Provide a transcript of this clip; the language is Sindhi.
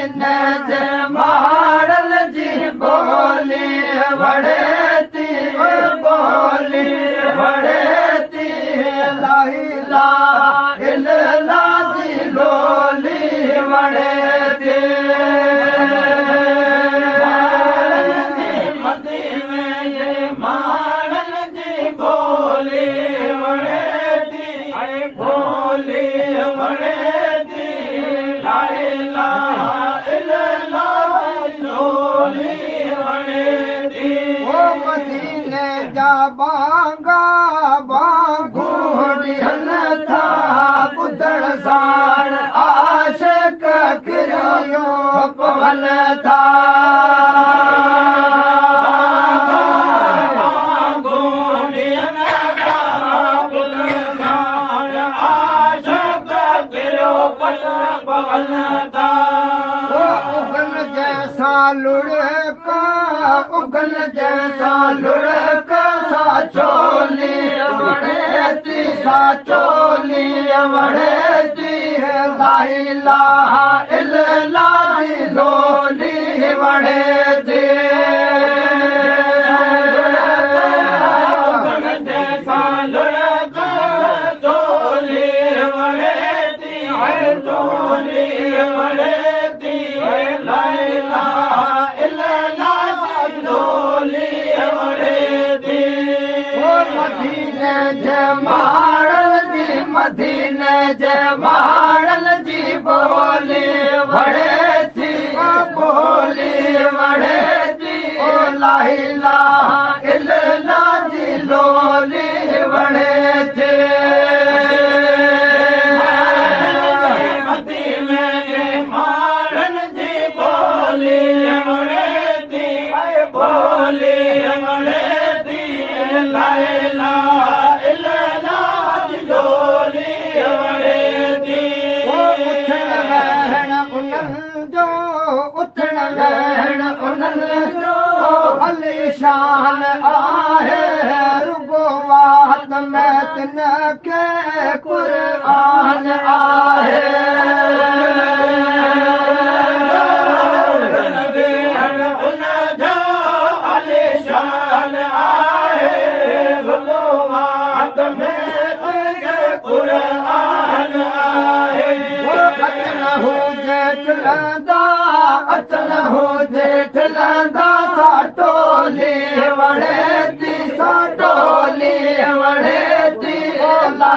مديني جي ماڙن جي ٻولي وڻي ٿي، ٻولي وڻي ٿي، لا اله الا الله جي لولي وڻي ٿي. مديني جي ماڙن جي ٻولي وڻي ٿي، ٻولي وڻي ٿي، لا اله الا الله لولي وڻي ٿي. او مديني جا بانگا بانگون ڏين ٿا، ٻڌڻ ساڻ عاشق ڪريو پون ٿا. اگل جيسا لڙڪا، اگل جيسا لڙڪا، سا چولي وڻي ٿي، سا چولي وڻي ٿي، لا اله الا الله جي لولي وڻي ٿي. مديني جي ماڙل جي، مديني جي ماڙل جي ٻولي وڻي ٿي، ٻولي وڻي ٿي، لا اله الا الله جي لولي وڻي ٿي. مديني جي ماڙن جي ٻولي وڻي ٿي، ٻولي وڻي ٿي، لا اله الا الله جي لولي وڻي ٿي. اٿڻ ويهڻ انهن جو، اٿڻ ويهڻ انهن جو علي شان آهي، رڳو وات ۾ تن کي قرآن آهي. اچڻ هجي ٺلندا، سا ٽولي وڻي ٿي، سا ٽولي وڻي ٿي، لا.